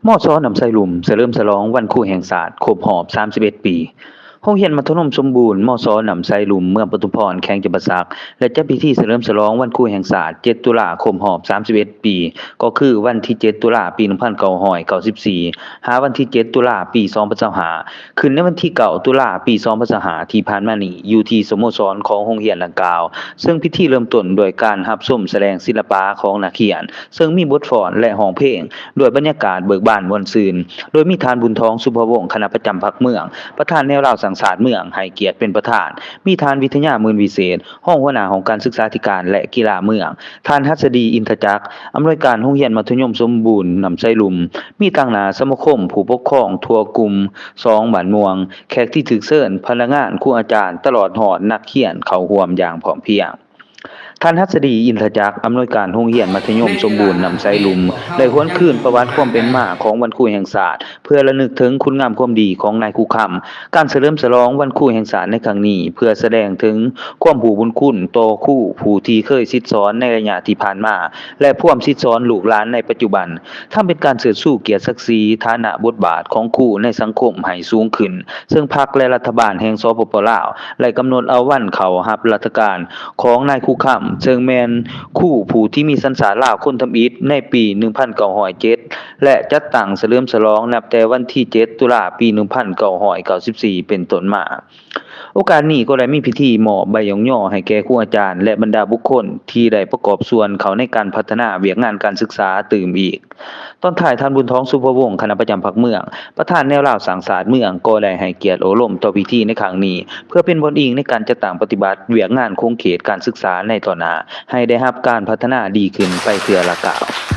ມສ ນ້ຳໄຊລຸ່ມ ສະເຫຼີມສະຫຼອງວັນຄູແຫ່ງຊາດ ຄົບຮອບ ສາມສິບເອັດ ປີ. ໂຮງຮຽນມັດທະຍົມສົມບູນ ມສ ນ້ຳໄຊລຸ່ມ ເມືອງປະທຸມພອນ ແຂວງຈຳປາສັກ ໄດ້ຈັດພິທີສະເຫຼີມສະຫຼອງວັນຄູແຫ່ງຊາດ ເຈັດ ຕຸລາ ຄົບຮອບ ສາມສິບເອັດ ປີ ກໍຄືວັນທີ ເຈັດ ຕຸລາ ປີ ໜຶ່ງພັນເກົ້າຮ້ອຍເກົ້າສິບສີ່ ຫາວັນທີ ເຈັດ ຕຸລາ ປີ ສອງພັນຊາວຫ້າ ຂຶ້ນໃນວັນທີ ເກົ້າ ຕຸລາ ປີ ສອງພັນຊາວຫ້າ ທີ່ຜ່ານມານີ້ ຢູ່ທີ່ສະໂມສອນຂອງໂຮງຮຽນດັ່ງກ່າວ, ເຊິ່ງພິທີເລີ່ມຕົ້ນດ້ວຍການຮັບຊົມສະແດງສິລະປະຂອງນັກຮຽນ, ເຊິ່ງມີບົດຟ້ອນ ແລະ ຮ້ອງເພງ ດ້ວຍບັນຍາກາດເບີກບານມ່ວນຊື່ນ, ໂດຍມີທ່ານ ບຸນທອງ ສຸພະວົງ ຄະນະປະຈຳພັກເມືອງ, ປະທານແນວລາວສ້າງຊາດເມືອງ ໃຫ້ກຽດເປັນປະທານ, ມີທ່ານ ວິທະຍາ ໝື່ນວິເສດ ຮອງຫົວໜ້າຫ້ອງການສຶກສາທິການ ແລະ ກິລາເມືອງ, ທ່ານ ຫັດສະດີ ອິນທະຈັກ ອຳນວຍການໂຮງຮຽນມັດທະຍົມສົມບູນນ້ຳໄຊລຸ່ມ, ມີຕາງໜ້າສະມາຄົມຜູ້ປົກຄອງທົ່ວກຸ່ມສອງບ້ານມ່ວງ, ແຂກທີ່ຖືກເຊີນ, ພະນັກງານ, ຄູອາຈານ, ຕະຫຼອດຮອດນັກຮຽນເຂົ້າຮ່ວມຢ່າງພ້ອມພຽງ. ທ່ານ ຫັດສະດີ ອິນທະຈັກ ອຳນວຍການໂຮງຮຽນມັດທະຍົມສົມບູນນ້ຳໄຊລຸ່ມ ໄດ້ຫວນຄືນປະຫວັດຄວາມເປັນມາຂອງວັນຄູແຫ່ງຊາດ ເພື່ອລະນຶກເຖິງຄຸນງາມຄວາມດີຂອງນາຍຄູຄຳ. ການສະເຫຼີມສະຫຼອງວັນຄູແຫ່ງຊາດໃນຄັ້ງນີ້ ເພື່ອສະແດງເຖິງຄວາມຮູ້ບຸນຄຸນຕໍ່ຄູຜູ້ທີ່ເຄີຍສິດສອນໃນໄລຍະທີ່ຜ່ານມາ ແລະ ພວມສິດສອນລູກຫຼານໃນປັດຈຸບັນ, ທັງເປັນການເຊີດຊູກຽດສັກສີ, ຖານະບົດບາດຂອງຄູໃນສັງຄົມໃຫ້ສູງຂຶ້ນ, ເຊິ່ງພັກ ແລະ ລັດຖະບານແຫ່ງ ສປປ ລາວ ໄດ້ກຳນົດເອົາວັນເຂົ້າຮັບລາຊະການຂອງນາຍຄູຄຳ, ເຊິ່ງແມ່ນຄູຜູ້ທີ່ມີສັນຊາດລາວຄົນທຳອິດໃນປີ ໜຶ່ງພັນເກົ້າຮ້ອຍເຈັດ ແລະ ຈັດຕັ້ງສະເຫຼີມສະຫຼອງນັບແຕ່ວັນທີ ເຈັດ ຕຸລາ ປີ ໜຶ່ງພັນເກົ້າຮ້ອຍເກົ້າສິບສີ່ ເປັນຕົ້ນມາ. ໂອກາດນີ້ກໍໄດ້ມີພິທີມອບໃບຍ້ອງຍໍໃຫ້ແກ່ຄູອາຈານ ແລະ ບັນດາບຸກຄົນທີ່ໄດ້ປະກອບສ່ວນເຂົ້າໃນການພັດທະນາວຽກງານການສຶກສາຕື່ມອີກ. ຕອນທ້າຍ, ທ່ານ ບຸນທອງ ສຸພະວົງ ຄະນະປະຈຳພັກເມືອງ, ປະທານແນວລາວສ້າງຊາດເມືອງ ກໍໄດ້ໃຫ້ກຽດໂອ້ລົມຕໍ່ພິທີໃນຄັ້ງນີ້ ເພື່ອເປັນບ່ອນອີງໃນການຈັດຕັ້ງປະຕິບັດວຽກງານຂົງເຂດການສຶກສາໃນຕໍ່ໜ້າ ໃຫ້ໄດ້ຮັບການພັດທະນາດີຂຶ້ນໄປເທື່ອລະກ້າວ.